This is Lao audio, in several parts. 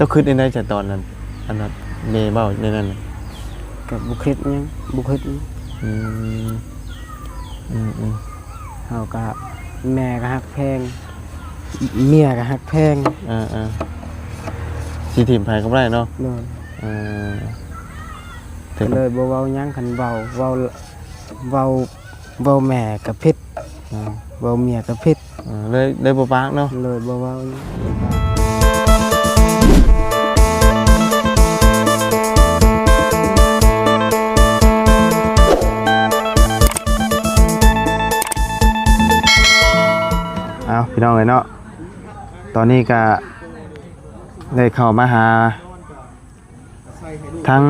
າຄິດແນວໃດຊະຕອນນັ້ນ ອັນນັ້ນແມ່ເວົ້າແນວນັ້ນນະ? ກໍບໍ່ຄິດຫຍັງ ບໍ່ຄິດຫຍັງ. ອືມ ອືມໆ ເຮົາກໍ ແມ່ກໍຮັກແພງ ເມຍກໍຮັກແພງ. ເອີໆ ຊິຖິ້ມໃຜກໍບໍ່ໄດ້ເນາະ. ໂດຍ. ເອີ ກໍເລີຍບໍ່ເວົ້າຫຍັງ ຄັນເວົ້າ ເວົ້າ ເວົ້າ ເວົ້າແມ່ກໍຜິດ ເອີ ເວົ້າເມຍກໍຜິດ. ເອີ ເລີຍ ເລີຍບໍ່ປາກເນາະ. ເລີຍບໍ່ເວົ້າ. ເອົາ ພີ່ນ້ອງເອີຍເນາະ, ຕອນນີ້ກະໄດ້ເຂົ້າມາຫາ ທາງ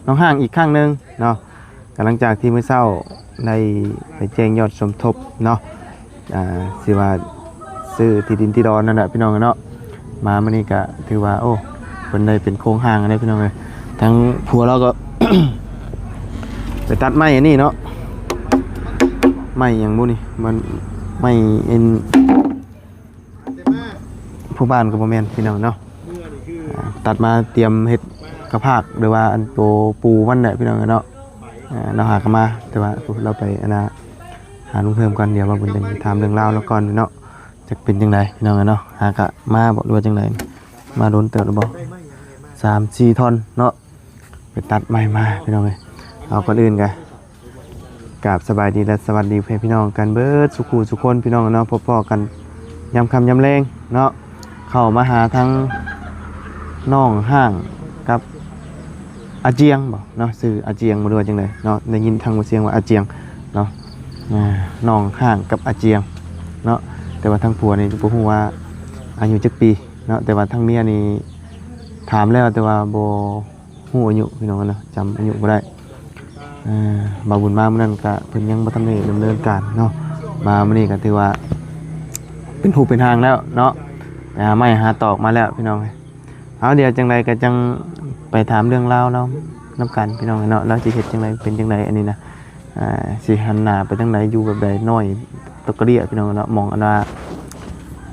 ນ້ອງຮ້າງອີກຄັ້ງໜຶ່ງເນາະ, ກໍຫຼັງຈາກທີ່ມື້ເຊົ້າໄດ້ໄປແຈ້ງຍອດສົມທົບເນາະ, ອ່າ ຊິວ່າຊື້ທີ່ດິນທີ່ດອນນັ້ນແຫຼະພີ່ນ້ອງເນາະ. ມາມື້ນີ້ກໍຖືວ່າ ໂອ້ ເພິ່ນໄດ້ເປັນໂຄງຮ່າງແລ້ວພີ່ນ້ອງເອີຍ. ທາງຜົວລາວກໍ ໄປຕັດໄມ້ອັນນີ້ເນາະ, ໄມ້ຫຍັງບຸນີ້ ມັນໄມ້ອັນ ຜູ້ບ້ານກໍບໍ່ແມ່ນພີ່ນ້ອງເນາະ, ອ່າ ຕັດມາຕຽມເຮັດກະພາກ ຫຼືວ່າອັນໂຕປູມັນແຫຼະພີ່ນ້ອງເນາະ. ອ່າ ລາວຫາກໍມາ ແຕ່ວ່າລາວໄປອັນນ່າ ຫາລຸງເພີ່ມກ່ອນ, ດຽວວ່າເພິ່ນຈັ່ງຖາມເລື່ອງລາວລາວກ່ອນເນາະ, ຈັກເປັນຈັ່ງໃດພີ່ນ້ອງເນາະ. ຫາກະມາບໍ ຫຼືວ່າຈັ່ງໃດ? ມາດົນເຕີບແລ້ວບໍ? ສາມສີ່ທ່ອນເນາະ. ໄປຕັດໄມ້ມາພີ່ນ້ອງເອີຍ. ເອົາ ກ່ອນອື່ນກະກາບສະບາຍດີ ແລະ ສະຫວັດດີພໍ່ແມ່ພີ່ນ້ອງກັນເບິດສູ່ຄູ່ສູ່ຄົນພີ່ນ້ອງເນາະ, ພົບພໍ້ກັນຍາມຄ່ຳຍາມແລງເນາະ. ເຂົ້າມາຫາທາງນ້ອງຮ້າງກັບອາຈຽງບໍເນາະ, ຊື່ອາຈຽງບໍ ຫຼືວ່າຈັ່ງໃດເນາະ, ໄດ້ຍິນທາງບໍ່ສຽງວ່າອາຈຽງເນາະ. ອ່າ ນ້ອງຮ້າງກັບອາຈຽງເນາະ, ແຕ່ວ່າທາງຜົວນີ້ບໍ່ຮູ້ວ່າອາຍຸຈັກປີເນາະ, ແຕ່ວ່າທາງເມຍນີ້ຖາມແລ້ວ ແຕ່ວ່າບໍ່ ຮູ້ອາຍຸພີ່ນ້ອງເນາະ, ຈຳອາຍຸບໍ່ໄດ້. ເອີ ບ່າວບຸນມາມື້ນັ້ນກະເພິ່ນຍັງບໍ່ທັນໄດ້ດຳເນີນການເນາະ, ມາມື້ນີ້ກະຖືວ່າເປັນຮູບເປັນຮ່າງແລ້ວເນາະ, ໄປຫາໄມ້ຫາຕອກມາແລ້ວພີ່ນ້ອງເອີຍ. ເອົາ ດຽວຈັ່ງໃດກະຈັ່ງໄປຖາມເລື່ອງລາວລາວນຳກັນພີ່ນ້ອງເນາະ, ລາວຊິເຮັດຈັ່ງໃດເປັນຈັ່ງໃດອັນນີ້ນະ. ອ່າ ຊິຫັນໜ້າໄປທາງໃດ ຢູ່ແບບໃດ ນ້ອຍຕົກກະເດຍພີ່ນ້ອງເນາະ, ໝ່ອງອັນວ່າ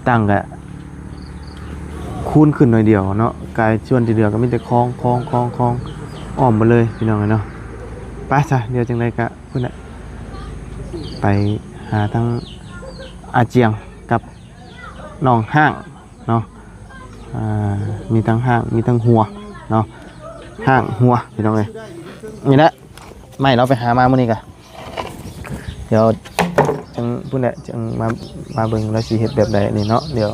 ຕັ້ງກະຄູນຂຶ້ນໜ້ອຍດຽວເນາະ, ກາຍສ່ວນທີ່ເຫຼືອກໍມີແຕ່ຄອງ ຄອງ ຄອງ ຄອງ ອ້ອມໝົດເລີຍພີ່ນ້ອງເອີຍເນາະ. ໄປຊະ ດຽວຈັ່ງໃດກະພຸ້ນແຫຼະ ໄປຫາທາງອາຈຽງກັບນ້ອງຮ້າງເນາະ. ອ່າ ມີທັງຮ້າງ ມີທັງຫົວເນາະ, ຮ້າງຫົວພີ່ນ້ອງເອີຍ. ນີ້ແຫຼະ ໄມ້ລາວໄປຫາມາມື້ນີ້ກະ ດຽວຈັ່ງພຸ້ນແຫຼະ ຈັ່ງມາ ມາເບິ່ງລາວຊິເຮັດແບບໃດນີ້ເນາະ, ດຽວ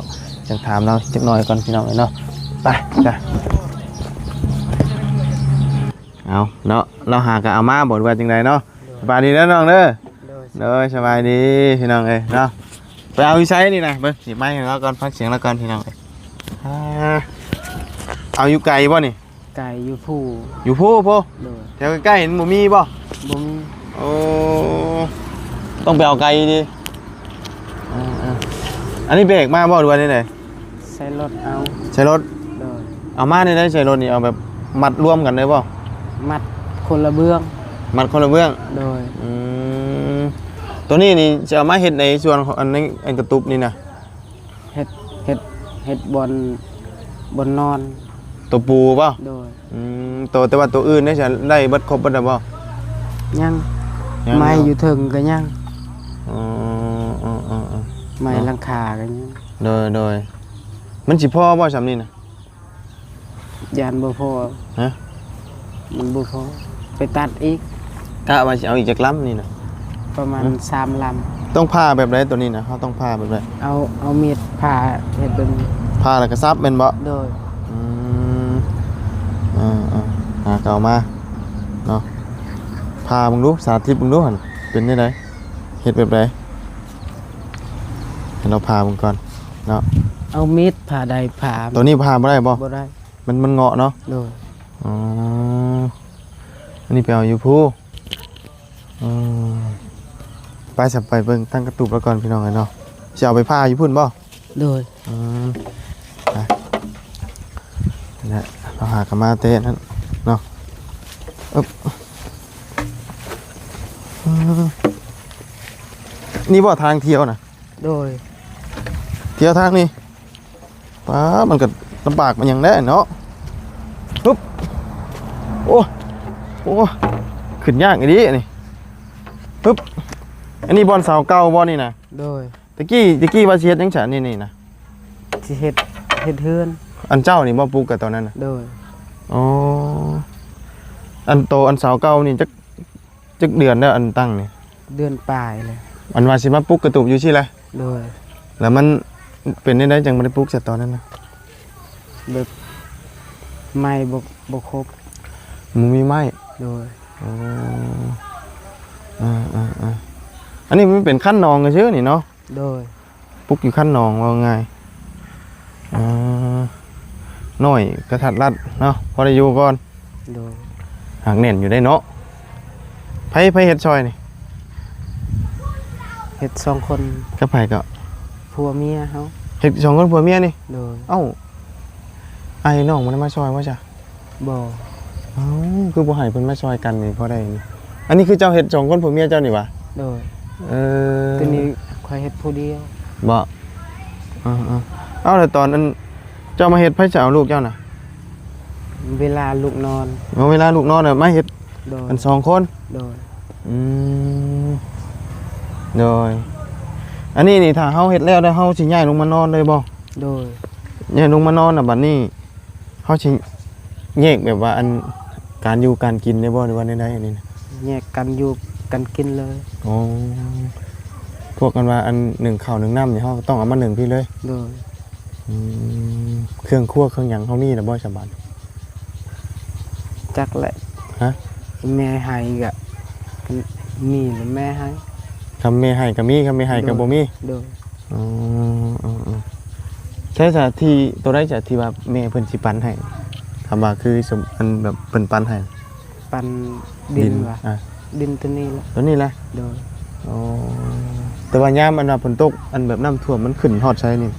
ຈັ່ງຖາມລາວຈັກໜ້ອຍກ່ອນພີ່ນ້ອງເອີຍເນາະ. ໄປ ໄປ ເອົາເນາະ, ລາວຫາກະເອົາມາບໍ ຫຼືວ່າຈັ່ງໃດເນາະ? ໂດຍ ສະບາຍດີເດີນ້ອງເດີ. ໂດຍ ໂດຍ ສະບາຍດີພີ່ນ້ອງເອີຍເນາະ. ໄປເອົາຢູ່ໃສນີ້ນະ? ເບິ່ງ ຊິໄມໃຫ້ລາວກ່ອນ ຟັງສຽງລາວກ່ອນພີ່ນ້ອງເອີຍ. ອ່າ ເອົາຢູ່ໄກບໍ່ນີ້? ໄກຢູ່ພູ ຢູ່ພູພຸ້ນ. ໂດຍ ແຖວໃກ້ໆນີ້ບໍ່ມີບໍ່? ບໍ່ມີ. ໂອ້ ຕ້ອງໄປເອົາໄກຢູ່ຕິ. ເອີໆ ອັນນີ້ແບກມາບໍ່ ຫຼືວ່າແນວໃດ? ໃສ່ລົດເອົາ. ໃສ່ລົດ? ໂດຍ ເອົາມາແນວໃດໃສ່ລົດນີ້? ເອົາແບບມັດລວມກັນໄດ້ບໍ່? ມັດຄົນລະເບື້ອງ. ມັດຄົນລະເບື້ອງ. ໂດຍ ອືມ ໂຕນີ້ນີ້ຊິເອົາມາເຮັດໃນສ່ວນຂອງອັນ ອັນກະຕຸບນີ້ນະ? ເຮັດ ເຮັດ ເຮັດບ່ອນ ບ່ອນນອນ. ໂຕປູບໍ່? ໂດຍ ອືມ ໂຕ ແຕ່ວ່າໂຕອື່ນເດ້ ໄດ້ເບິດຄົບເບິດແລ້ວບໍ່? ຍັງ ຍັງ ໄມ້ຢູ່ເທິງກໍຍັງ. ອໍ ໄມ້ຫຼັງຄາກໍຍັງ. ໂດຍ ໂດຍ ມັນຊິພໍບໍ່ຊ່ຳນີ້ນະ? ຢ້ານບໍ່ພໍ. ຮະ? ມັນບໍ່ພໍ ໄປຕັດອີກ. ກະວ່າຊິເອົາອີກຈັກລຳນີ້ນະ? ປະມານ ຮະ? ສາມລຳ. ຕ້ອງຜ່າແບບໃດໂຕນີ້ນະ? ເຮົາຕ້ອງຜ່າແບບໃດ? ເອົາ ເອົາມີດຜ່າເຮັດເບິ່ງ. ຜ່າແລ້ວກໍສັບແມ່ນບໍ່? ໂດຍ ອືມ ເອີໆ ຫາກໍເອົາມາເນາະ. ຜ່າເບິ່ງດູ ສາທິດເບິ່ງດູຫັ້ນ ເປັນແນວໃດ ເຮັດແບບໃດ? ໃຫ້ລາວຜ່າເບິ່ງກ່ອນເນາະ. ເອົາມີດຜ່າໄດ້ ຜ່າ ໂຕນີ້ຜ່າບໍ່ໄດ້ບໍ່? ບໍ່ໄດ້. ມັນ ມັນເງາະເນາະ. ໂດຍ ອໍ ອັນນີ້ໄປເອົາຢູ່ພູ. ອືມ ໄປຊະ ໄປເບິ່ງຕັ້ງກະຕຸບລະກ່ອນພີ່ນ້ອງເອີຍເນາະ. ຊິເອົາໄປຜ່າຢູ່ພຸ້ນບໍ່? ໂດຍ ອືມ ໄປ ນັ້ນແຫຼະ ເຮົາຫາກັນມາແຕ່ນັ້ນເນາະ. ອຶບ ອືມ ນີ້ບໍ່ທາງທ່ຽວນະ? ໂດຍ ທ່ຽວທາງນີ້. ປ້າ ມັນກໍ ລຳບາກມັນຫຍັງແດ່ເນາະ. ປຶບ ໂອ້ ໂອ້ ຂຶ້ນຍາກອີ່ຫຼີອັນນີ້. ປຶບ ອັນນີ້ບ່ອນເສົາເກົ່າບໍ່ນີ້ນະ? ໂດຍ. ຕະກີ້ ຕະກີ້ວ່າຊິເຮັດຫຍັງຊະ ນີ້ ນີ້ນະ? ຊິເຮັດ ເຮັດເຮືອນ. ອັນເຈົ້ານີ້ບໍ່ ປຸກກະຕອນນັ້ນນະ? ໂດຍ. ອໍ ອັນໂຕ ອັນເສົາເກົ່ານີ້ຈັກ ຈັກເດືອນແລ້ວ ອັນຕັ້ງນີ້? ເດືອນປາຍແລ້ວ. ອັນວ່າຊິມາປຸກກະຕູບຢູ່ຊີ້ລະ? ໂດຍ. ແລ້ວມັນເປັນແນວໃດຈັ່ງບໍ່ໄດ້ປຸກຊະຕອນນັ້ນນະ? ແບບໄມ້ບໍ່ ບໍ່ຄົບ. ບໍ່ມີໄມ້? ໂດຍ. ອໍ ເອີໆໆ ອັນນີ້ມັນເປັນຄັນໜອງຊື່ໆນີ້ເນາະ? ໂດຍ. ປຸກຢູ່ຄັນໜອງ ເວົ້າງ່າຍ ເອີ ນ້ອຍກະທັດລັດເນາະ ພໍໄດ້ຢູ່ກ່ອນ. ໂດຍ. ຫາກແໜ້ນຢູ່ໄດ໋ເນາະ. ໃຜ ໃຜເຮັດຊ່ອຍນີ້? ເຮັດສອງຄົນ. ກັບໃຜເກາະ? ຜົວເມຍເຮົາ. ເຮັດສອງຄົນຜົວເມຍນີ້? ໂດຍ. ເອົ້າ ອ້າຍນ້ອງບໍ່ໄດ້ມາຊ່ອຍບໍ່ຊະ? ບໍ່. ເອົ້າ ຄືບໍ່ໃຫ້ເພິ່ນມາຊ່ອຍກັນນີ້ ພໍໄດ້ນີ້. ອັນນີ້ຄືເຈົ້າເຮັດສອງຄົນຜົວເມຍເຈົ້ານີ້ຫວາ? ໂດຍ. ເອີ ຕົວນີ້ຂ້ອຍເຮັດຜູ້ດຽວ. ບໍ່? ເອີໆ ເອົາ ແລ້ວຕອນອັນເຈົ້າມາເຮັດ ໃຜຈະເອົາລູກເຈົ້ານະ? ເວລາລູກນອນ. ເອີ ເວລາລູກນອນນະມາເຮັດ. ໂດຍ. ກັນສອງຄົນ? ໂດຍ. ອືມ ໂດຍ. ອັນນີ້ນີ້ ຖ້າເຮົາເຮັດແລ້ວ ແລ້ວເຮົາຊິຍ້າຍລົງມານອນເລີຍບໍ່? ໂດຍ. ຍ້າຍລົງມານອນນະ ບັດນີ້ ເຮົາຊິແຍກແບບວ່າ ອັນ ການຢູ່ການກິນໄດ້ບໍ່ ຫຼືວ່າແນວໃດອັນນີ້ນະ? ແຍກກັນຢູ່ກັນກິນເລີຍ. ອໍ ພວກອັນວ່າ ອັນ ໜຶ້ງເຂົ້າໜຶ້ງນ້ຳນີ້ ເຮົາກໍຕ້ອງເອົາມາໜຶ້ງພີ້ເລີຍ? ໂດຍ. ອືມ ເຄື່ອງຄົວເຄື່ອງຫຍັງເຮົາມີແລ້ວບໍ່ສະບາດ? ຈັກແຫຼະ. ຮະ? ແມ່ໃຫ້ກະມີແຫຼະ ແມ່ໃຫ້. ຄຳແມ່ໃຫ້ກໍມີ ຄຳແມ່ໃຫ້ກໍບໍ່ມີ. ໂດຍ. ອໍ ເອີໆ ໃຊ້ສະ ທີ່ ໂຕໃດສະ ທີ່ວ່າແມ່ເພິ່ນຊິປັນໃຫ້? ຄຳວ່າຄືສົມ ອັນແບບເພິ່ນປັນໃຫ້ ປັນດິນ ດິນຫວາ? ອ່າ ດິນໂຕນີ້ແຫຼະ. ໂຕນີ້ແຫຼະ? ໂດຍ. ອໍ ແຕ່ວ່າຍາມອັນວ່າຝົນຕົກ ອັນແບບນ້ຳຖ້ວມ ມັນຂຶ້ນຮອດໃສນີ້?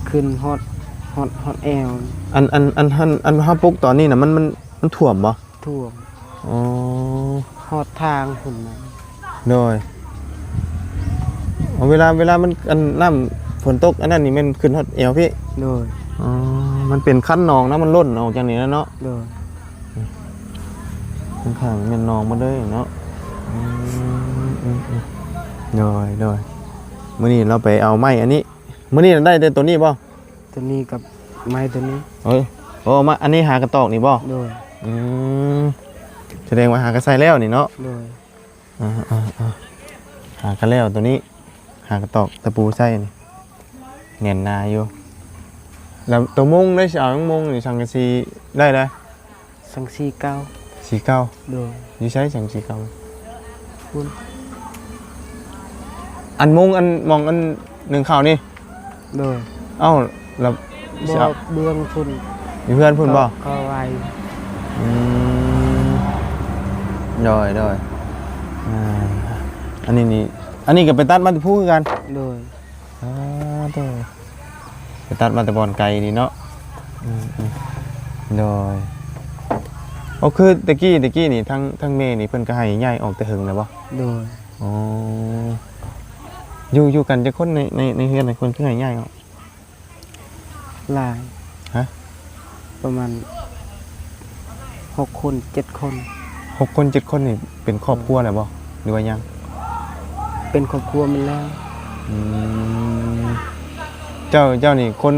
ຂຶ້ນຮອດ ຮອດ ຮອດແອວ. ອັນ ອັນ ອັນ ອັນ ອັນເຮົາປຸກຕອນນີ້ນະ ມັນ ມັນ ມັນຖ້ວມບໍ່? ຖ້ວມ. ອໍ ຮອດທາງພຸ້ນນະ. ໂດຍ. ອໍ ເວລາ ເວລາມັນ ອັນ ນ້ຳຝົນຕົກອັນນັ້ນນີ້ແມ່ນຂຶ້ນຮອດແອວພີ້? ໂດຍ. ອໍ ມັນເປັນຄັນໜອງນະ ມັນລົ້ນອອກຈັ່ງນີ້ນະເນາະ. ໂດຍ. ຂ້າງໆແມ່ນໜອງໝົດເລີຍເນາະ. ອືມ ອືມ ອືມ ໂດຍ ໂດຍ. ມື້ນີ້ເຮົາໄປເອົາໄມ້ອັນນີ້ ມື້ນີ້ໄດ້ແຕ່ໂຕນີ້ບໍ່? ໂຕນີ້ກັບໄມ້ໂຕນີ້. ເອີ ໂອ້ ມາ ອັນນີ້ຫາກະຕອກນີ້ບໍ່? ໂດຍ. ອືມ ສະແດງວ່າຫາກະໃສ່ແລ້ວນີ້ເນາະ. ໂດຍ. ອ່າໆໆ ຫາກະແລ້ວໂຕນີ້ ຫາກະຕອກຕະປູໃສ່ນີ້ ແໜ້ນໜາຢູ່. ແລ້ວໂຕມຸງໄດ້ ຊິເອົາຫຍັງມຸງນີ້ ສັງກະສີໄດ້ແລ້ວ? ສັງກະສີເກົ່າ. ສີເກົ່າ? ໂດຍ. ຢູ່ໃສສັງກະສີເກົ່າ? ພຸ້ນ. ອັນມຸງ ອັນ ໝ່ອງອັນໜຶ້ງເຂົ້ານີ້? ໂດຍ. ເອົ້າ ແລ້ວ ບໍ່ ຊິເອົາເບື້ອງພຸ້ນ. ຢູ່ເຮືອນພຸ້ນບໍ່? ເຂົາ ເຂົາໄວ້. ອືມ ໂດຍ ໂດຍ. ອ່າ ອັນນີ້ນີ້ ອັນນີ້ກໍໄປຕັດມາແຕ່ພູຄືກັນ? ໂດຍ. ອ່າ ໂດຍ. ໄປຕັດມາແຕ່ບ່ອນໄກນີ້ເນາະ. ອືມ ອືມ ໂດຍ. ໂອ້ ຄືແຕ່ກີ້ ແຕ່ກີ້ນີ້ ທາງ ທາງແມ່ນີ້ເພິ່ນກໍໃຫ້ຍ້າຍອອກແຕ່ເຫິງແລ້ວບໍ່? ໂດຍ. ອໍ ຢູ່ ຢູ່ກັນຈັກຄົນໃນ ໃນ ໃນເຮືອນນະ ເພິ່ນຄືໃຫ້ຍ້າຍອອກ? ຫຼາຍ. ຮະ? ປະມານຫົກຄົນ ເຈັດຄົນ. ຫົກຄົນ ເຈັດຄົນນີ້ເປັນຄອບຄົວແລ້ວບໍ່ ຫຼືວ່າຍັງ? ເປັນຄອບຄົວໝົດແລ້ວ. ອືມ ເຈົ້າ ເຈົ້ານີ້ຄົນ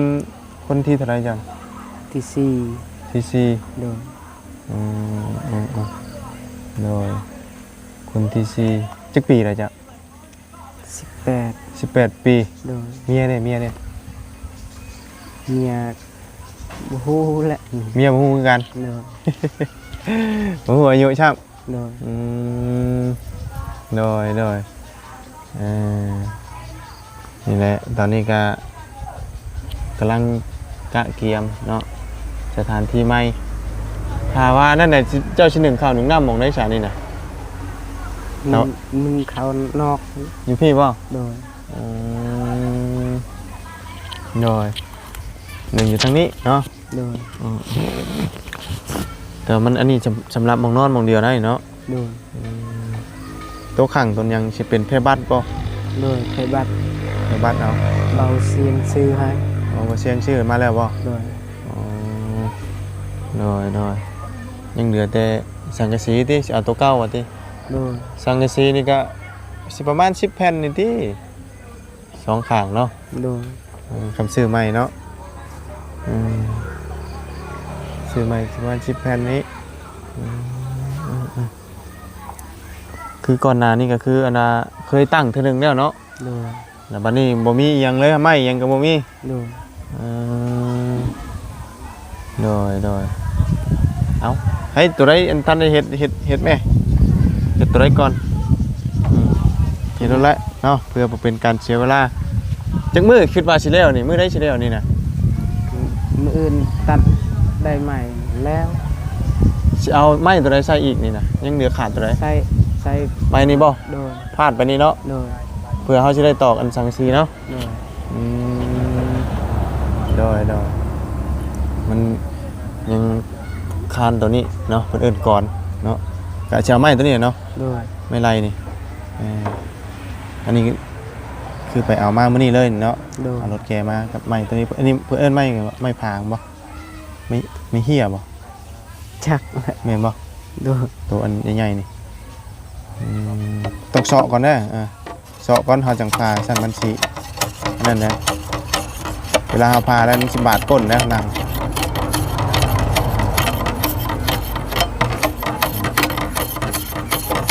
ຄົນທີເທົ່າໃດເຈົ້າ? ທີສີ່. ທີສີ່. ໂດຍ. ອືມ ອືມ ອືມ ໂດຍ. ຄົນທີສີ່ ຈັກປີແລ້ວເຈົ້າ? ສິບແປດ. ສິບແປດປີ. ໂດຍ. ເມຍເດ້ ເມຍເດ້? ເມຍບໍ່ຮູ້ແຫຼະ. ເມຍບໍ່ຮູ້ຄືກັນ? ໂດຍ. ບໍ່ຮູ້ອາຍຸຊ້ຳ? ໂດຍ. ອືມ ໂດຍ ໂດຍ. ເອີ ນີ້ແຫຼະ ຕອນນີ້ກະກຳລັງກະກຽມເນາະ ສະຖານທີ່ໃໝ່. ຖ້າວ່ານັ້ນນະ ເຈົ້າຊິໜຶ້ງເຂົ້າໜຶ້ງນ້ຳໝ່ອງໃດຊະນີ້ນະ? ໜຶ້ງ ໜຶ້ງເຂົ້ານອກ. ຢູ່ພີ້ບໍ່? ໂດຍ. ອືມ ໂດຍ. ໜຶ້ງຢູ່ທາງນີ້ເນາະ? ໂດຍ. ອືມ ແຕ່ມັນ ອັນນີ້ສຳ ສຳລັບໝ່ອງນອນໝ່ອງດຽວໄດ້ເນາະ? ໂດຍ. ອືມ ໂຕຂັງໂຕຫຍັງຊິເປັນແພບັດບໍ່? ໂດຍ ແພບັດ. ແພບັດເອົາ. ເບົາຊຽງຊື້ໃຫ້. ອໍ ບໍ່ ສຽງຊື້ມາແລ້ວບໍ່? ໂດຍ. ອໍ ໂດຍ ໂດຍ. ຍັງເຫຼືອແຕ່ສັງກະສີຕິ? ຊິເອົາໂຕເກົ່າວ່າຕິ? ໂດຍ. ສັງກະສີນີ້ກະຊິປະມານສິບແຜ່ນນີ້ຕິ? ສອງຂ້າງເນາະ? ໂດຍ. ເອີ ຄັນຊື້ໃໝ່ເນາະ? ອືມ ຊື້ໃໝ່ປະມານສິບແຜ່ນນີ້. ອືມ ອືມ ອືມ. ຄືກ່ອນໜ້ານີ້ກໍຄືອັນນ່າ ເຄີຍຕັ້ງເທື່ອໜຶ່ງແລ້ວເນາະ? ໂດຍ. ແລ້ວບັດນີ້ບໍ່ມີອີ່ຫຍັງເລີຍ ໄມ້ອີ່ຫຍັງກໍບໍ່ມີ? ໂດຍ. ເອີ ໂດຍ ໂດຍ. ເອົ້າ ໃຫ້ໂຕໃດອັນທັນໄດ້ເຮັດ ເຮັດ ເຮັດແມ້ ເຮັດໂຕໃດກ່ອນ? ອືມ ເຮັດໂລດແຫຼະເນາະ ເພື່ອບໍ່ເປັນການເສຍເວລາ. ຈັກມື້ຄິດວ່າຊິແລ້ວນີ້? ມື້ໃດຊິແລ້ວນີ້ນະ? ມື້ອື່ນຕັດໄດ້ໃໝ່ແລ້ວ. ຊິເອົາໄມ້ໂຕໃດໃສ່ອີກນີ້ນະ? ຍັງເຫຼືອຂາດໂຕໃດ? ໃສ່ ໃສ່ໄມ້ນີ້ບໍ່? ໂດຍ. ພາດໄປນີ້ເນາະ? ໂດຍ. ເພື່ອເຮົາຊິໄດ້ຕອກອັນສັງກະສີເນາະ? ໂດຍ. ອືມ ໂດຍ ໂດຍ. ມັນຍັງຄານໂຕນີ້ເນາະ ເພິ່ນເອີ້ນກອນເນາະ ກະຊິເອົາໄມ້ໂຕນີ້ເນາະ? ໂດຍ. ໄມ້ໄລ່ນີ້ ເອີ ອັນນີ້ຄືໄປເອົາມາມື້ນີ້ເລີຍເນາະ? ໂດຍ. ເອົາລົດແກ່ມາກັບໄມ້ໂຕນີ້. ອັນນີ້ເພິ່ນເອີ້ນໄມ້ຫຍັງ? ໄມ້ຜາງບໍ່? ໄມ້ ໄມ້ເຫ້ຍບໍ່? ຈັກແຫຼະ ແມ່ນບໍ່? ໂດຍ. ໂຕອັນໃຫຍ່ໆນີ້ ອືມ ຕ້ອງເຊາະກ່ອນເດີ ເອີ ເຊາະກ່ອນເຮົາຈັ່ງຜ່າ ຊັ້ນມັນຊິອັນນັ້ນນະ ເວລາເຮົາຜ່າແລ້ວມັນຊິບາດກົ້ນນະ ໜັງ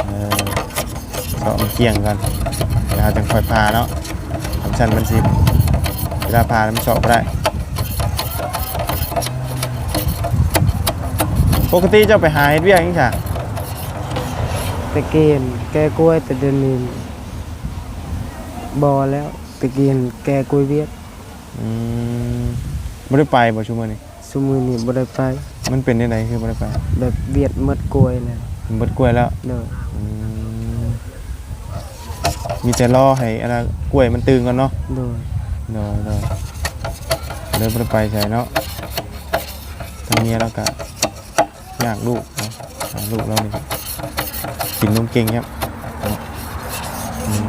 ເອີ ເຊາະມັນກ້ຽງກ່ອນ ແລ້ວເຮົາຈັ່ງຄ່ອຍຜ່າເນາະ ຄັນຊັ້ນມັນຊິ ເວລາຜ່າແລ້ວມັນເຊາະບໍ່ໄດ້. ປົກກະຕິເຈົ້າໄປຫາເຮັດວຽກຫຍັງຊະ? ແຕ່ກີ້ແກ່ກ້ວຍ ແຕ່ດຽວນີ້ບໍ່ແລ້ວ. ແຕ່ກີ້ແກ່ກ້ວຍວຽກ. ອືມ ບໍ່ໄດ້ໄປບໍ່ຊຸມື້ນີ້? ຊຸມື້ນີ້ບໍ່ໄດ້ໄປ. ມັນເປັນແນວໃດຄືບໍ່ໄດ້ໄປ? ແບບວຽກໝົດກ້ວຍແລ້ວ. ໝົດກ້ວຍແລ້ວ? ໂດຍ. ອືມ ມີແຕ່ລໍໃຫ້ອັນນ່າກ້ວຍມັນຕື່ນກ່ອນເນາະ? ໂດຍ. ໂດຍ ໂດຍ. ເລີຍບໍ່ໄດ້ໄປໃສເນາະ. ທາງເມຍລາວກະຍາກລູກເນາະ ຫາລູກລາວນີ້ກະກິນນົມເກັ່ງແຮງ. ອືມ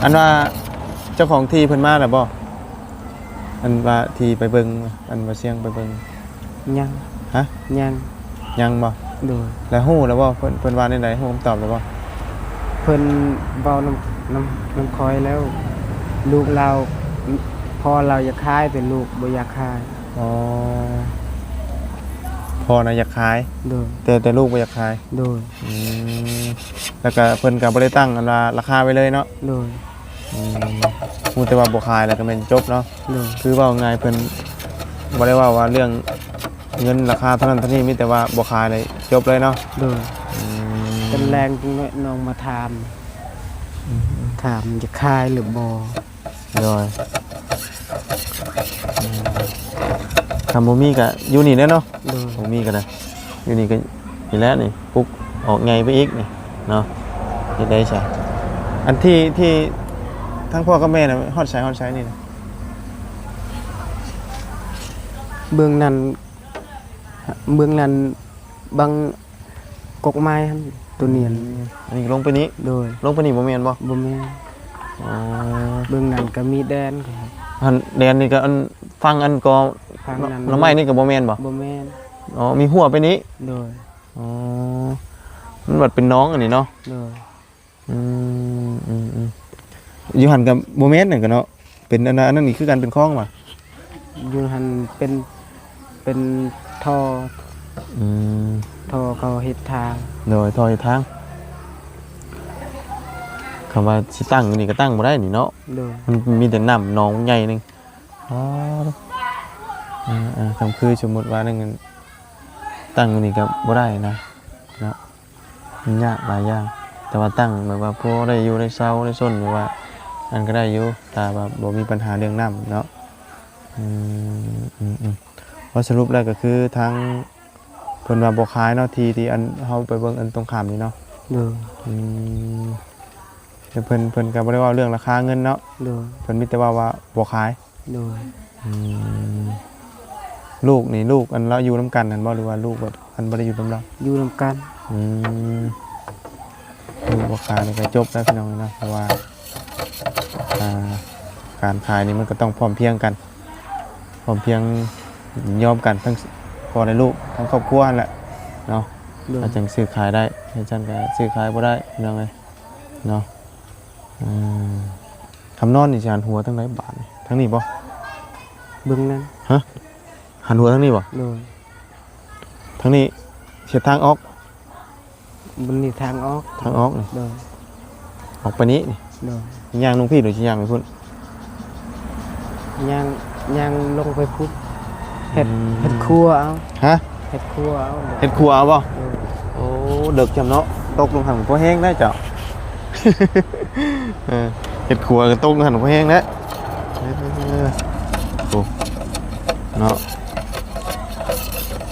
ອັນວ່າເຈົ້າຂອງທີ່ເພິ່ນມາແລ້ວບໍ່? ອັນວ່າທີ່ໄປເບິ່ງ ອັນວ່າສຽງໄປເບິ່ງ. ຍັງ. ຮະ? ຍັງ. ຍັງບໍ່? ໂດຍ. ແລ້ວຮູ້ແລ້ວບໍ່? ເພິ່ນ ເພິ່ນວ່າແນວໃດ? ຮູ້ຄຳຕອບແລ້ວບໍ່? ເພິ່ນເວົ້ານຳ ນຳ ນຳຂ້ອຍແລ້ວ ລູກລາວ ພໍ່ລາວຢາກຂາຍ ແຕ່ລູກບໍ່ຢາກຂາຍ. ອໍ ພໍ່ນະຢາກຂາຍ. ໂດຍ. ແຕ່ ແຕ່ລູກບໍ່ຢາກຂາຍ. ໂດຍ. ອືມ ແລ້ວກະເພິ່ນກະບໍ່ໄດ້ຕັ້ງອັນວ່າລາຄາໄວ້ເລີຍເນາະ? ໂດຍ. ອືມ ຮູ້ແຕ່ວ່າບໍ່ຂາຍແລ້ວກະແມ່ນຈົບເນາະ? ໂດຍ. ຄືເວົ້າງ່າຍ ເພິ່ນບໍ່ໄດ້ເວົ້າວ່າເລື່ອງເງິນລາຄາເທົ່ານັ້ນເທົ່ານີ້ ມີແຕ່ວ່າບໍ່ຂາຍແລ້ວຈົບເລີຍເນາະ? ໂດຍ. ອືມ ເພິ່ນແລງຈັ່ງນ້ອຍນ້ອງມາຖາມ ອືມ ຖາມຢາກຂາຍຫຼືບໍ່? ໂດຍ. ອືມ ຄັນບໍ່ມີກະຢູ່ນີ້ແຫຼະເນາະ? ໂດຍ. ບໍ່ມີກະໄດ້ ຢູ່ນີ້ກະນີ້ແຫຼະນີ້ ປຸກອອກໃຫຍ່ໄປອີກນີ້ເນາະ ເຮັດໄດ້ຊະ. ອັນທີ່ ທີ່ທາງພໍ່ກັບແມ່ນະ ຮອດໃສ ຮອດໃສນີ້ນະ? ເບື້ອງນັ້ນ ເບື້ອງນັ້ນ ບັງ ກົກໄມ້ຫັ້ນ ໂຕນີ້. ອືມ ອັນນີ້ລົງໄປນີ້? ໂດຍ. ລົງໄປນີ້ບໍ່ແມ່ນບໍ່? ບໍ່ແມ່ນ. ອໍ ເບື້ອງນັ້ນກະມີແດນ. ຫັ້ນແດນນີ້ກະອັນ ຝັ່ງອັນກໍ ຝັ່ງນັ້ນ ໜໍ່ໄມ້ນີ້ກະບໍ່ແມ່ນບໍ່? ບໍ່ແມ່ນ. ອໍ ມີຮົ້ວໄປນີ້? ໂດຍ. ອໍ ມັນບັດເປັນໜອງອັນນີ້ເນາະ? ໂດຍ. ອືມ ອືມ ອືມ ຢູ່ຫັ້ນກະບໍ່ແມ່ນນັ້ນກະເນາະ ເປັນອັນນັ້ນ ອັນນັ້ນອີກຄືກັນ ເປັນຄອງຫວາ? ຢູ່ຫັ້ນເປັນ ເປັນທໍ່. ອືມ ທໍ່ເຂົາເຮັດທາງ. ໂດຍ. ທໍ່ເຮັດທາງ. ຄຳວ່າຊິຕັ້ງຢູ່ນີ້ກະຕັ້ງບໍ່ໄດ້ນີ້ເນາະ? ໂດຍ. ມັນມີແຕ່ນ້ຳໜອງໃຫຍ່ໜຶ່ງ. ອໍ ເອີ ເອີ ຄັນຄືສົມມຸດວ່ານັ້ນ ຕັ້ງຢູ່ນີ້ກະບໍ່ໄດ້ນະ ເນາະ. ມັນຍາກຫຼາຍຢ່າງ ແຕ່ວ່າຕັ້ງແບບວ່າພໍໄດ້ຢູ່ໄດ້ເຊົາໄດ້ຊົນ ແບບວ່າອັນກະໄດ້ຢູ່ ຖ້າວ່າບໍ່ມີບັນຫາເລື່ອງນ້ຳເນາະ. ອືມ ອືມ ອືມ ເວົ້າສະຫຼຸບແລ້ວກະຄືທາງເພິ່ນວ່າບໍ່ຂາຍເນາະ ທີ່ ທີ່ອັນເຮົາໄປເບິ່ງອັນຕົງຂ້າມນີ້ເນາະ? ໂດຍ. ອືມ ແຕ່ເພິ່ນ ເພິ່ນກະບໍ່ໄດ້ເວົ້າເລື່ອງລາຄາເງິນເນາະ? ໂດຍ. ເພິ່ນມີແຕ່ເວົ້າວ່າບໍ່ຂາຍ. ໂດຍ. ອືມ ລູກນີ້ ລູກອັນລາວຢູ່ນຳກັນຫັ້ນບໍ່ ຫຼືວ່າລູກແບບອັນບໍ່ໄດ້ຢູ່ນຳລາວ? ຢູ່ນຳກັນ. ອືມ ລູກບໍ່ຂາຍນີ້ກະຈົບແລ້ວພີ່ນ້ອງເນາະ ເພາະວ່າ ອ່າ ກ ການຂາຍນີ້ມັນກໍຕ້ອງພ້ອມພຽງກັນ ພ້ອມພຽງຍິນຍອມກັນ ທັງພໍ່ແລະລູກ ທັງຄອບຄົວຫັ້ນແຫຼະເນາະ ໂດຍ ກໍຈັ່ງຊື້ຂາຍໄດ້ ຄັນຊັ້ນກໍຊື້ຂາຍບໍ່ໄດ້ ພີ່ນ້ອງເອີຍເນາະ. ອືມ ຄຳນອນນີ້ຊິຫັນຫົວທາງໃດບາດນີ້? ທາງນີ້ບໍ່? ເບິ່ງນັ້ນ ຮະ? ຫັນຫົວທາງນີ້ບໍ່? ໂດຍ ທາງນີ້ເຮັດທາງອອກ ມັນມີທາງອອກ ທາງອອກນີ້ ໂດຍ ອອກໄປນີ້ ໂດຍ ຊິຍ່າງລົງພີ້ ຫຼືຊິຍ່າງໄປພຸ້ນ? ຍ່າງ ຍ່າງລົງໄປພຸ້ນ ເຮັດ ອືມ ເຮັດຄົວເອົາ ຮະ? ເຮັດຄົວເອົາ ເຮັດຄົວເອົາບໍ່? ໂດຍ ໂອ້ ເດິກຈ້ຳເນາະ ຕົກລົງຫັ້ນບໍ່ແຮງໄດ໋ເຈົ້າ ເອີ ເຮັດຄົວກໍຕົກຫັ້ນບໍ່ແຮງແລ້ວ ເອີ ໂອ້ ເນາະ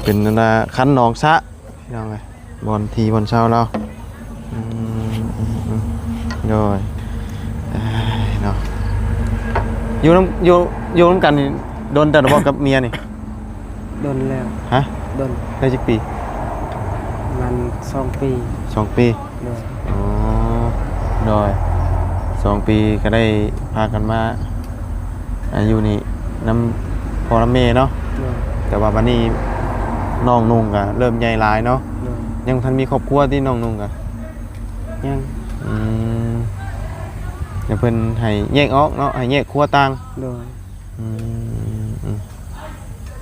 ເປັນອັນນ່າຄັນໜອງສະ ພີ່ນ້ອງເອີຍ ບ່ອນທີ່ບ່ອນເຊົາລາວ ອືມ ອືມ ອືມ ໂດຍ ເອີຍ ເນາະ ຢູ່ນຳ ຢູ່ ຢູ່ນຳກັນນີ້ດົນແລ້ວບໍ່ກັບເມຍນີ້? ດົນແລ້ວ ຮະ? ດົນ ໄດ້ຈັກປີ? ປະມານສອງປີ ສອງປີ ໂດຍ ອໍ ໂດຍ ສອງປີກໍໄດ້ພາກັນມາ ອາ ຢູ່ນີ້ນຳພໍ່ນຳແມ່ເນາະ ໂດຍ ແຕ່ວ່າບັດນີ້ນ້ອງນຸ່ງກໍເລີ່ມໃຫຍ່ຫຼາຍເນາະ ໂດຍ ຍັງບໍ່ທັນມີຄອບຄົວຕິນ້ອງນຸ່ງກໍ? ຍັງ ອືມ ແລ້ວເພິ່ນໃຫ້ແຍກອອກເນາະ ໃຫ້ແຍກຄົວຕ່າງ ໂດຍ ອືມ ອືມ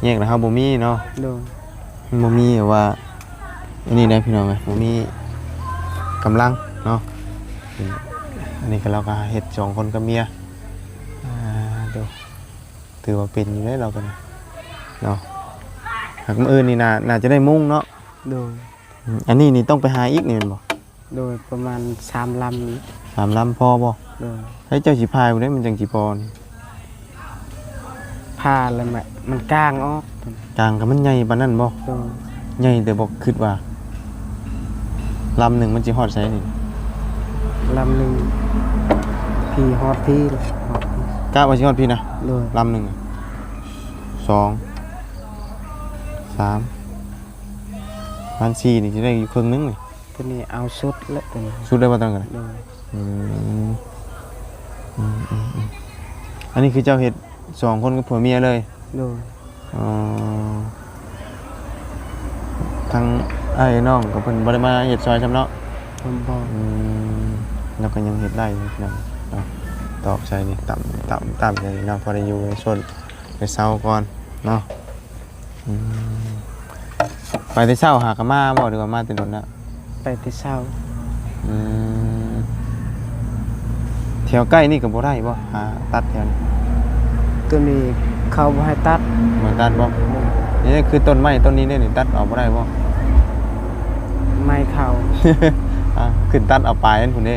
ແຍກແລ້ວເຮົາບໍ່ມີເນາະ ໂດຍ ມັນບໍ່ມີແບບວ່າ ອັນນີ້ນະພີ່ນ້ອງເອີຍ ບໍ່ມີກຳລັງເນາະ ອັນນີ້ກໍລາວກໍເຮັດສອງຄົນກັບເມຍ ອ່າ ໂດ ຖືວ່າເປັນຢູ່ເດ້ລາວກໍນະເນາະ ຫາກມື້ອື່ນນີ້ໜ້າ ໜ້າຈະໄດ້ມຸງເນາະ ໂດຍ ອືມ ອັນນີ້ນີ້ຕ້ອງໄປຫາອີກນີ້ແມ່ນບໍ່? ໂດຍ ປະມານສາມລຳ ສາມລຳພໍບໍ່? ໂດຍ ໃຫ້ເຈົ້າຊິພາຍພຸ້ນເດ້ ມັນຈັ່ງຊິພໍນີ້ ພາແລ້ວແມ່ນ ມັນກາງອອກ ກາງກໍມັນໃຫຍ່ປານນັ້ນບໍ່? ໂດຍ ໃຫຍ່ແຕ່ບໍ່ຄິດວ່າ ລຳໜຶ່ງມັນຊິຮອດໃສນີ້? ລຳໜຶ່ງ ພີ້ຮອດພີ້ ກະວ່າຊິຮອດພີ້ນະ? ໂດຍ ລຳໜຶ່ງ ສອງ ສາມ ປະມານສີ່ນີ້ຊິໄດ້ຢູ່ເຄິ່ງໜຶ່ງນີ້ ຕົວນີ້ເອົາສຸດແລ້ວ ຕົວນີ້ ສຸດແລ້ວບໍ່ຕ້ອງກັນ? ໂດຍ ອືມ ອືມ ອືມ ອືມ ອັນນີ້ຄືເຈົ້າເຮັດສອງຄົນກັບຜົວເມຍເລີຍ? ໂດຍ ອໍ ທາງອ້າຍນ້ອງກໍເພິ່ນບໍ່ໄດ້ມາເຮັດຊ່ອຍຊ້ຳເນາະ? ເພິ່ນບໍ່ ອືມ ແລ້ວກໍຍັງເຮັດໄດ້ຢູ່ເນາະ ຕອກໃສ່ນີ້ ຕຳ ຕຳ ຕຳໃສ່ນີ້ເນາະ ພໍໄດ້ຢູ່ໄດ້ຊົນໄດ້ເຊົາກ່ອນເນາະ. ອືມ ໄປແຕ່ເຊົ້າຫາກໍມາບໍ່ ຫຼືວ່າມາແຕ່ດົນແລ້ວ? ໄປແຕ່ເຊົ້າ ອືມ ແຖວໃກ້ນີ້ກໍບໍ່ໄດ້ບໍ່ ຫາຕັດແຖວນີ້? ຕົວນີ້ເຂົາບໍ່ໃຫ້ຕັດ ບໍ່ຕັດບໍ່? ນີ້ຄືຕົ້ນໄມ້ຕົ້ນນີ້ເດ້ນີ້ ຕັດອອກບໍ່ໄດ້ບໍ່? ໄມ້ເຂົາ ອ່າ ຂຶ້ນຕັດເອົາປາຍມັນພຸ້ນເດ້.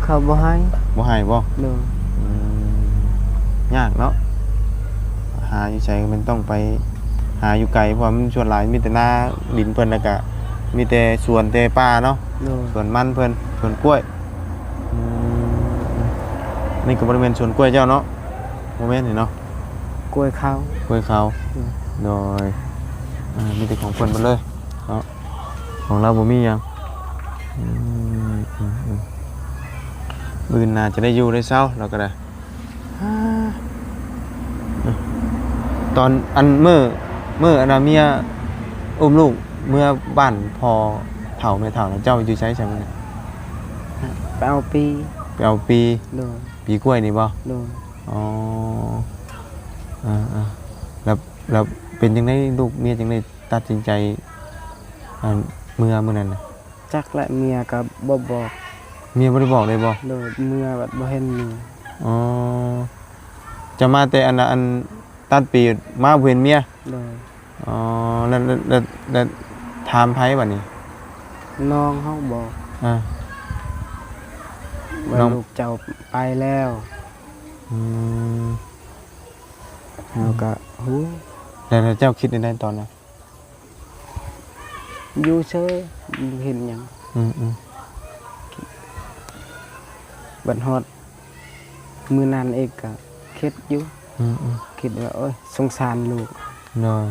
ເຂົາບໍ່ໃຫ້ ບໍ່ໃຫ້ບໍ່? ໂດຍ ອືມ ຍາກເນາະ ຫາຢູ່ໃສກໍແມ່ນຕ້ອງໄປຫາຢູ່ໄກ ເພາະວ່າມັນສ່ວນຫຼາຍມີແຕ່ນາດິນເພິ່ນ ແລ້ວກະມີແຕ່ສວນແຕ່ປ່າເນາະ ໂດຍ ສວນມັນເພິ່ນ ສວນກ້ວຍ ອືມ ນີ້ກໍບໍ່ໄດ້ແມ່ນສວນກ້ວຍເຈົ້າເນາະ? ບໍ່ແມ່ນນີ້ເນາະ ກ້ວຍເຂົາ ກ້ວຍເຂົາ ໂດຍ ໂດຍ ອ່າ ມີແຕ່ຂອງເພິ່ນໝົດເລີຍເນາະ ຂອງລາວບໍ່ມີຫຍັງ ອືມ ອືມ ອືມ ມື້ໜ້າຈະໄດ້ຢູ່ໄດ້ເຊົາລາວກໍໄດ້ ອ່າ ຕອນອັນມື້ ມື້ອັນນ່າເມຍອຸ້ມລູກເມືອບ້ານພໍ່ເຖົ້າແມ່ເຖົ້ານະ ເຈົ້າຢູ່ໃສຊັ້ນ? ໄປເອົາປີ ໄປເອົາປີ ໂດຍ ປີກ້ວຍນີ້ບໍ່? ໂດຍ ອໍ ເອີໆ ແລ້ວ ແລ້ວເປັນຈັ່ງໃດ ລູກເມຍຈັ່ງໃດ ຕັດສິນໃຈ ອັນ ເມືອມື້ນັ້ນນະ? ຈັກແຫຼະ ເມຍກໍບໍ່ບອກ ເມຍບໍ່ໄດ້ບອກເລີຍບໍ່? ໂດຍ ເມືອບັດບໍ່ເຫັນເມຍ ອໍ ເຈົ້າມາແຕ່ອັນ ອັນ ຕັດປີມາບໍ່ເຫັນເມຍ ໂດຍ ອໍ ແລ້ວ ແລ້ວ ແລ້ວ ແລ້ວຖາມໃຜບັດນີ້? ນ້ອງເຮົາບອກ ອ່າ ວ່າ ນ້ອງ ລູກເຈົ້າໄປແລ້ວ ອືມ ເຮົາກໍຮູ້ ແລ້ວ ແລ້ວເຈົ້າຄິດແນວໃດຕອນນັ້ນ? ຢູ່ເຊີຍ ບໍ່ເຮັດຫຍັງ ອືມໆ ບັດຮອດມື້ນັ້ນອີກກໍຄິດຢູ່ ອືມໆ ຄິດວ່າ ໂອ້ຍ ສົງສານລູກ ໂດຍ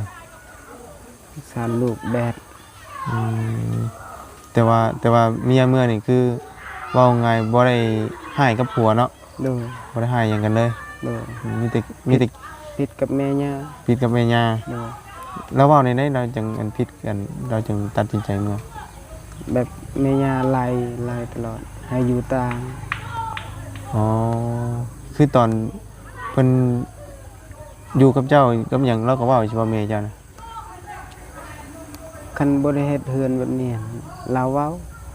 ສົງສານລູກແບບ ອືມ ແຕ່ວ່າ ແຕ່ວ່າເມຍເມືອນີ້ ຄືເວົ້າງ່າຍ ບໍ່ໄດ້ຮ້າຍກັບຜົວເນາະ? ໂດຍ ບໍ່ໄດ້ຮ້າຍຫຍັງກັນເລີຍ ໂດຍ ມີແຕ່ ມີແຕ່ ຜິດກັບແມ່ຍ່າ ຜິດກັບແມ່ຍ່າ ໂດຍ ລາວເວົ້າແນວໃດ ລາວຈັ່ງອັນຜິດກັນ ລາວຈຶ່ງຕັດສິນໃຈເມືອ? ແບບແມ່ຍ່າໄລ່ ໄລ່ຕະຫຼອດ ໃຫ້ຢູ່ຕ່າງ. ອໍ ຄືຕອນເພິ່ນຢູ່ກັບເຈົ້າກັບຫຍັງ ລາວກໍເວົ້າຢູ່ບໍ່ ແມ່ເຈົ້ານະ? ຄັນບໍ່ໄດ້ເຮັດເຮືອນແບບນີ້ ລາວເວົ້າ.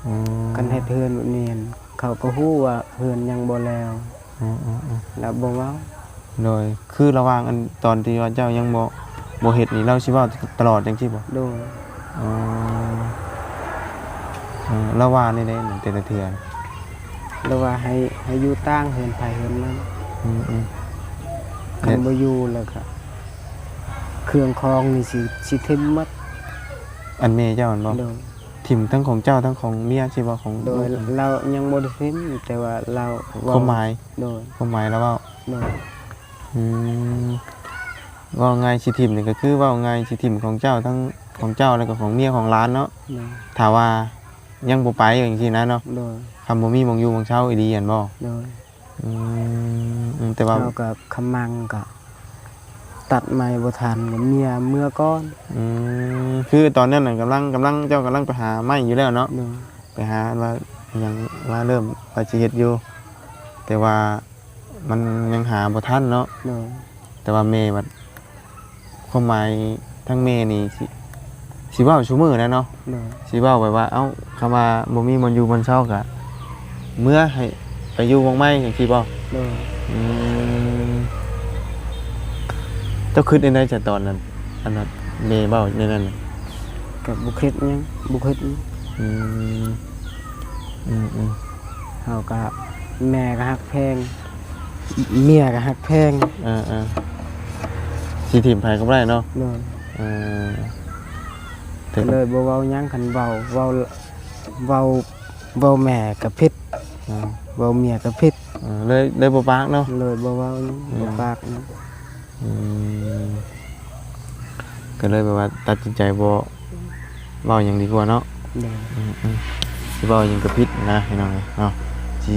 ອືມ ຄັນເຮັດເຮືອນແບບນີ້ ເຂົາກໍຮູ້ວ່າເຮືອນຍັງບໍ່ແລ້ວ. ອືມ ລາວບໍ່ເວົ້າ. ໂດຍ ຄືລະຫວ່າງອັນຕອນທີ່ວ່າເຈົ້າຍັງບໍ່ ບໍ່ເຮັດນີ້ ລາວຊິເວົ້າຕະຫຼອດຈັ່ງຊີ້ບໍ່? ໂດຍ. ອໍ ເອີ ລາວວ່າແນວໃດແຕ່ລະເທື່ອ? ລາວວ່າໃຫ້ ໃຫ້ຢູ່ຕ່າງ ເຮືອນໃຜເຮືອນມັນ. ອືມໆ ຄັນບໍ່ຢູ່ແລ້ວກະເຄື່ອງຂອງນີ້ຊິ ຊິຖິ້ມໝົດ. ອັນແມ່ເຈົ້າຫັ້ນບໍ່? ໂດຍ. ຖິ້ມທັງຂອງເຈົ້າທັງຂອງເມຍ ຊິວ່າຂອງ ໂດຍ ລູກ ລາວຍັງບໍ່ໄດ້ຖິ້ມ ແຕ່ວ່າລາວເວົ້າ ຄວາມໝາຍ ໂດຍ ຄວາມໝາຍລາວເວົ້າ. ໂດຍ. ອືມ ເວົ້າງ່າຍຊິຖິ້ມນີ້ກໍຄື ເວົ້າງ່າຍຊິຖິ້ມຂອງເຈົ້າ ທັງຂອງເຈົ້າ ແລ້ວກໍຂອງເມຍຂອງຫຼານເນາະ. ໂດຍ. ຖ້າວ່າຍັງບໍ່ໄປຈັ່ງຊີ້ນະເນາະ. ໂດຍ. ຄັນບໍ່ມີໝ່ອງຢູ່ໝ່ອງເຊົາອີ່ຫຼີຫັ້ນບໍ່? ໂດຍ. ອືມ ອືມ ແຕ່ວ່າ ເຮົາກໍຂະມັງກໍຕັດໄມ້ບໍ່ທັນ ກໍເມຍເມືອກ່ອນ. ອືມ ຄືຕອນນັ້ນນະ ກຳລັງ ກຳລັງ ເຈົ້າກຳລັງໄປຫາໄມ້ຢູ່ແລ້ວເນາະ. ໂດຍ. ໄປຫາວ່າຫຍັງ ວ່າເລີ່ມວ່າຊິເຮັດຢູ່ ແຕ່ວ່າມັນຍັງຫາບໍ່ທັນເນາະ. ໂດຍ. ແຕ່ວ່າແມ່ບັດ ຄວາມໝາຍທາງແມ່ນີ້ຊິ ຊິເວົ້າຊຸມື້ນະເນາະ. ໂດຍ. ຊິເວົ້າແບບວ່າ ເອົ້າ ຄຳວ່າບໍ່ມີບ່ອນຢູ່ບ່ອນເຊົາກະເມືອ ໃຫ້ໄປຢູ່ໝ່ອງໃໝ່ ຈັ່ງຊີ້ບໍ່? ໂດຍ. ອືມ ເຈົ້າຄິດແນວໃດຊະຕອນນັ້ນ ອັນນັ້ນ ແມ່ເວົ້າແນວນັ້ນ? ກໍບໍ່ຄິດຫຍັງ ບໍ່ຄິດຫຍັງ. ອືມ ອືມໆ ເຮົາກໍ ແມ່ກໍຮັກແພງ ເມຍກໍຮັກແພງ. ເອີໆ ຊິຖິ້ມໃຜກໍບໍ່ໄດ້ເນາະ. ໂດຍ. ເອີ ກໍເລີຍບໍ່ເວົ້າຫຍັງ ຄັນເວົ້າ ເວົ້າ ເວົ້າ ເວົ້າແມ່ກໍຜິດ. ເອີ ເວົ້າເມຍກໍຜິດ. ເອີ ເລີຍ ເລີຍບໍ່ປາກເນາະ. ເລີຍບໍ່ເວົ້າຫຍັງ ອືມ ບໍ່ປາກຫຍັງ. ອືມ ກໍເລີຍແບບວ່າຕັດສິນໃຈບໍ່ເວົ້າຫຍັງດີກວ່າເນາະ. ໂດຍ. ອືມໆ ຊິເວົ້າຫຍັງກໍຜິດນະ ພີ່ນ້ອງເອີຍເນາະ. ຊິ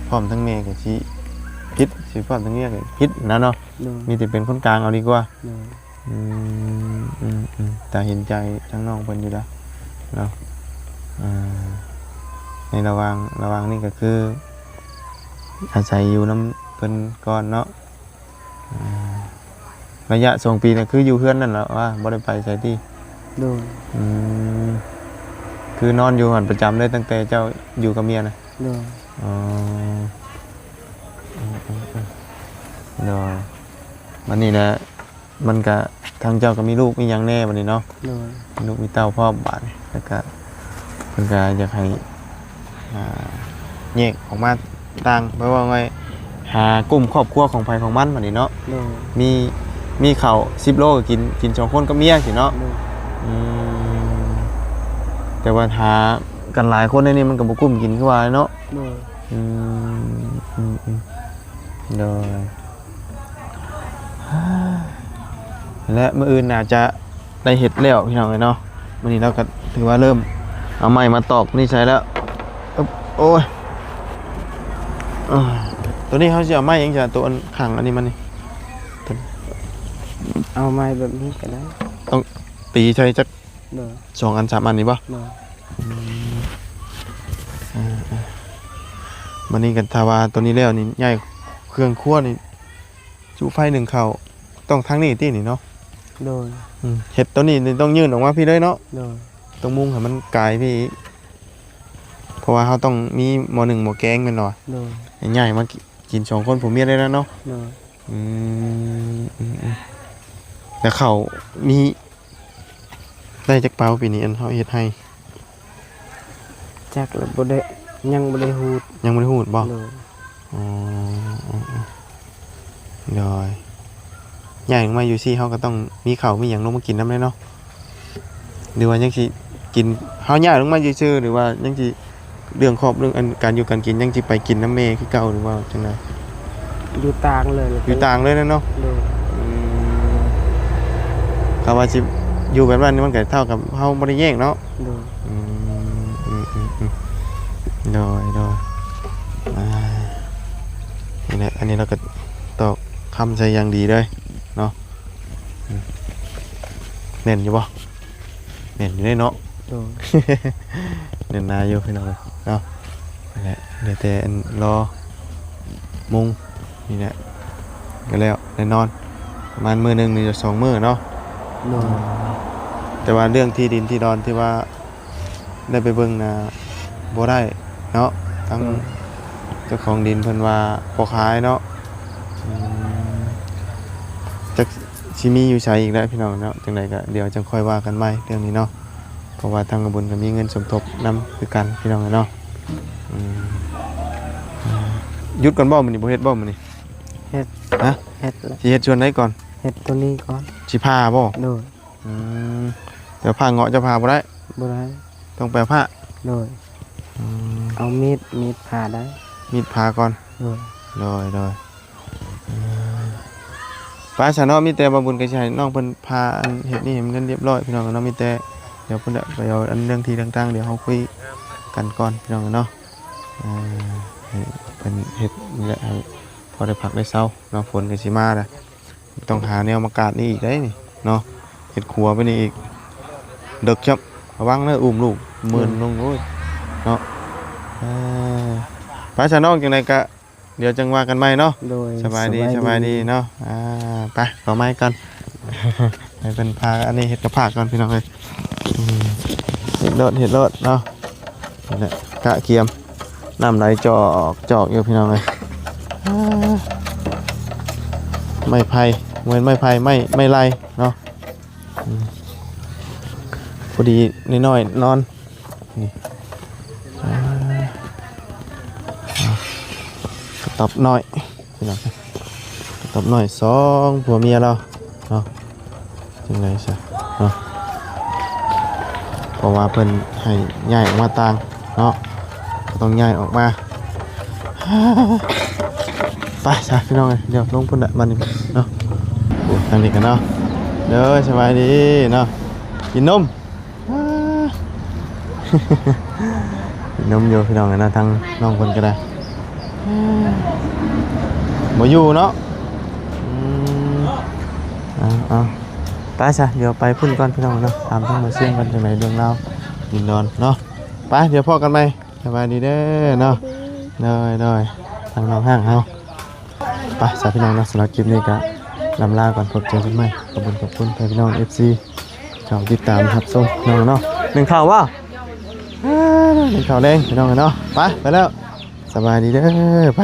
ພ້ອມທັງແມ່ກໍຊິຜິດ ຊິພ້ອມທັງເມຍກໍຜິດນະເນາະ. ໂດຍ. ມີແຕ່ເປັນຄົນກາງເອົາດີກວ່າ. ໂດຍ. ອືມ ອືມໆ ຕາເຫັນໃຈທັງນ້ອງເພິ່ນຢູ່ລະເນາະ. ອ່າ ໃນລະຫວ່າງ ລະຫວ່າງນີ້ກໍຄືອາໄສຢູ່ນຳເພິ່ນກ່ອນເນາະ. ອ່າ ໄລຍະສອງປີນະ ຄືຢູ່ເຮືອນນັ້ນລະ ວ່າບໍ່ໄດ້ໄປໃສຕິ? ໂດຍ. ອືມ ຄືນອນຢູ່ຫັ້ນປະຈຳເລີຍ ຕັ້ງແຕ່ເຈົ້າຢູ່ກັບເມຍນະ? ໂດຍ. ອໍ ໂດຍ. ບັດນີ້ນະ ມັນກະ ທາງເຈົ້າກໍມີລູກມີຫຍັງແດ່ບັດນີ້ເນາະ. ໂດຍ. ມີລູກມີເຕົ້າພ້ອມບາດນີ້ ແລ້ວກະເພິ່ນກະຢາກໃຫ້ ອ່າ ແຍກອອກມາຕ່າງ ແບບວ່າໄງ ຫາກຸ່ມຄອບຄົວຂອງໃຜຂອງມັນບັດນີ້ເນາະ. ໂດຍ. ມີ ມີເຂົ້າສິບໂລກໍກິນ ກິນສອງຄົນກັບເມຍຊີ້ເນາະ. ໂດຍ. ອືມ ແຕ່ວ່າຫາກັນຫຼາຍຄົນແນວນີ້ມັນກໍບໍ່ກຸ້ມກິນຄືວ່າເນາະ. ໂດຍ. ອືມ ອືມໆ ໂດຍ. ແລະ ມື້ອື່ນໜ້າຈະໄດ້ເຮັດແລ້ວ ພີ່ນ້ອງເອີຍເນາະ. ມື້ນີ້ເຮົາກໍຖືວ່າເລີ່ມເອົາໄມ້ມາຕອກນີ້ໃສ່ແລ້ວ. ອຶບ ໂອ້ຍ ໂຕນີ້ເຮົາຊິເອົາໄມ້ຫຍັງຈະ ໂຕອັນຂ້າງອັນນີ້ມັນນີ້? ເອົາໄມ້ແບບນີ້ກໍໄດ້. ຕ້ອງຕີໃສ່ຈັກ ໂດຍ ສອງອັນສາມອັນນີ້ບໍ່? ໂດຍ. ອືມ ເອີໆ ບັດນີ້ກໍຖ້າວ່າໂຕນີ້ແລ້ວນີ້ ຍ້າຍເຄື່ອງຄົວນີ້ ຈຸໄຟໜຶ້ງເຂົ້າ ຕ້ອງທາງນີ້ຕິນີ້ເນາະ? ໂດຍ. ອືມ ເຮັດໂຕນີ້ນີ້ຕ້ອງຍື່ນອອກມາພີ້ເລີຍເນາະ? ໂດຍ. ຕ້ອງມຸງໃຫ້ມັນກາຍພີ້ອີກ ເພາະວ່າເຮົາຕ້ອງມີໝໍ້ໜຶ້ງໝໍ້ແກງແມ່ນບໍ່? ໂດຍ. ໃຫ້ຍ້າຍມາກິນສອງຄົນຜົວເມຍໄດ້ແລ້ວເນາະ? ໂດຍ. ອືມ ອືມໆ ແລ້ວເຂົ້າມີ ໄດ້ຈັກເປົາປີນີ້ ອັນເຮົາເຮັດໄຮ່? ຈັກລະ ບໍ່ໄດ້ ຍັງບໍ່ໄດ້ຮູດ. ຍັງບໍ່ໄດ້ຮູດບໍ່? ໂດຍ. ອໍ ໂດຍ. ຍ້າຍລົງມາຢູ່ຊີ້ ເຮົາກໍຕ້ອງມີເຂົ້າມີຫຍັງລົງມາກິນນຳແດ່ເນາະ ຫຼືວ່າຍັງຊິກິນ ເຮົາຍ້າຍລົງມາຢູ່ຊື່ ຫຼືວ່າຍັງຊິ ເລື່ອງຄອບ ເລື່ອງອັນການຢູ່ການກິນ ຍັງຊິໄປກິນນຳແມ່ຄືເກົ່າ ຫຼືວ່າຈັ່ງໃດ? ຢູ່ຕ່າງເລີຍ. ຢູ່ຕ່າງເລີຍແຫຼະເນາະ? ໂດຍ. ອືມ ຖ້າວ່າຊິຢູ່ແບບນັ້ນ ມັນກໍເທົ່າກັບເຮົາບໍ່ໄດ້ແຍກເນາະ? ໂດຍ. ອືມ ອືມໆ ໂດຍໆ ອ່າ ນີ້ແຫຼະ ອັນນີ້ເຮົາກໍ ຄ້ຳໃສ່ຢ່າງດີເລີຍເນາະ. ອືມ ແໜ້ນຢູ່ບໍ່? ແໜ້ນຢູ່ເດ້ເນາະ. ໂດຍ ແໜ້ນໜາຢູ່ພີ່ນ້ອງເນາະ. ນັ້ນແຫຼະ ເຫຼືອແຕ່ອັນລໍມຸງນີ້ແຫຼະ ກໍແລ້ວໄດ້ນອນປະມານມື້ໜຶ່ງຫຼືສອງມື້ເນາະ. ໂດຍ ແຕ່ວ່າເລື່ອງທີ່ດິນທີ່ດອນທີ່ວ່າ ໄດ້ໄປເບິ່ງນະ ບໍ່ໄດ້ເນາະ. ທາງ ໂດຍ ເຈົ້າຂອງດິນເພິ່ນວ່າບໍ່ຂາຍເນາະ. ອືມ ຈັກຊິມີຢູ່ໃສອີກແຫຼະພີ່ນ້ອງເນາະ. ຈັ່ງໃດກໍດຽວຈັ່ງຄ່ອຍວ່າກັນໃໝ່ເລື່ອງນີ້ເນາະ ເພາະວ່າທາງອາບຸນກໍມີເງິນສົມທົບນຳຄືກັນພີ່ນ້ອງເນາະ. ອືມ ຢຸດກ່ອນບໍ່ມື້ນີ້? ບໍ່ເຮັດບໍ່ມື້ນີ້? ເຮັດ. ຮະ? ເຮັດແລ້ວ. ຊິເຮັດສ່ວນໃດກ່ອນ? ເຮັດຕົວນີ້ກ່ອນ. ຊິຜ່າບໍ່? ໂດຍ. ອືມ ແຕ່ຜ່າເງາະຈະຜ່າບໍ່ໄດ້? ບໍ່ໄດ້. ຕ້ອງໄປເອົາພ້າ? ໂດຍ. ອືມ ເອົາມີດ ມີດຜ່າໄດ້. ມີດຜ່າກ່ອນ? ໂດຍ ໂດຍ ໂດຍ. ອືມ ໄປຊະເນາະ ມີແຕ່ບ່າວບຸນກໍຊິໃຫ້ນ້ອງເພິ່ນພາອັນເຮັດນີ້ໃຫ້ມັນລຽບຮ້ອຍພີ່ນ້ອງເນາະ. ມີແຕ່ດຽວເພິ່ນໄປເອົາອັນເລື່ອງທີ່ຕ່າງໆ ດຽວເຮົາຄຸຍກັນກ່ອນພີ່ນ້ອງເນາະ. ເອີ ໃຫ້ເພິ່ນເຮັດນີ້ແຫຼະ ໃຫ້ພໍໄດ້ພັກໄດ້ເຊົາເນາະ. ຝົນກໍຊິມາແລ້ວ ຕ້ອງຫາແນວມາກາດນີ້ອີກໄດ໋ນີ້ເນາະ. ເຮັດຄົວໄປນີ້ອີກ ເດິກຈັບ ລະວັງເດີ ອຸ້ມລູກເມີນລົງ. ໂດຍ ໂອ້ຍ ເນາະ. ເອີ ໄປຊະນ້ອງ ຈັ່ງໃດກະດຽວຈັ່ງວ່າກັນໃໝ່ເນາະ. ໂດຍ ສະບາຍດີ ສະບາຍດີເນາະ. ອ່າ ໄປເຂົ້າໃໝ່ກ່ອນ ໃຫ້ເພິ່ນພາອັນນີ້ເຮັດກັບພາກກ່ອນພີ່ນ້ອງເອີຍ. ອືມ ເຮັດໂລດ ເຮັດໂລດເນາະ. ນີ້ແຫຼະ ກະກຽມ ນ້ຳໄຫຼຈອກໆຢູ່ພີ່ນ້ອງເອີຍ. ອ່າ ໄມ້ໄຜ່ ບໍ່ແມ່ນໄມ້ໄຜ່ ໄມ້ ໄມ້ໄລ່ເນາະ. ອືມ ພໍດີນ້ອຍໆນອນ. ນີ້ ອ່າ ກະຕອບນ້ອຍ ພີ່ນ້ອງ ກະຕອບນ້ອຍສອງຜົວເມຍລາວເນາະ. ຈັ່ງໃດຊະເນາະ ເພາະວ່າເພິ່ນໃຫ້ຍ້າຍອອກມາຕ່າງເນາະ ກໍຕ້ອງຍ້າຍອອກມາ. ໄປຊະພີ່ນ້ອງເອີຍ ດຽວລົງພຸ້ນລະບາດນີ້ເນາະ. ໂອ້ ທາງນີ້ກັນເນາະ. ເດີ ສະບາຍດີເນາະ. ກິນນົມ ອ່າ ກິນນົມຢູ່ພີ່ນ້ອງເອີຍເນາະ. ທາງນ້ອງເພິ່ນກໍໄດ້ ອ່າ ບໍ່ຢູ່ເນາະ. ອືມ ເອົາໆ ໄປຊະ ດຽວໄປພຸ້ນກ່ອນພີ່ນ້ອງເນາະ. ຖາມທາງບ່າວຊຽງກ່ອນ ຈັ່ງໃດເລື່ອງລາວດິນດອນເນາະ. ໄປ ດຽວພໍ້ກັນໃໝ່. ສະບາຍດີເດີເນາະ. ໂດຍໆ ທາງນ້ອງຫ້າງເຮົາ. ໄປຊະພີ່ນ້ອງເນາະ ສຳລັບຄລິບນີ້ກໍລຳລາກ່ອນ ພົບເຈີກັນໃໝ່. ຂອບຄຸນ ຂອບຄຸນພີ່ນ້ອງເອັຟຊີ ເຂົ້າຕິດຕາມຮັບຊົມເນາະ. ໜຶ້ງເຂົ້າບໍ່? ເອີ ໜຶ້ງເຂົ້າແລງພີ່ນ້ອງເນາະ. ໄປ ໄປແລ້ວ ສະບາຍດີເດີ ໄປ.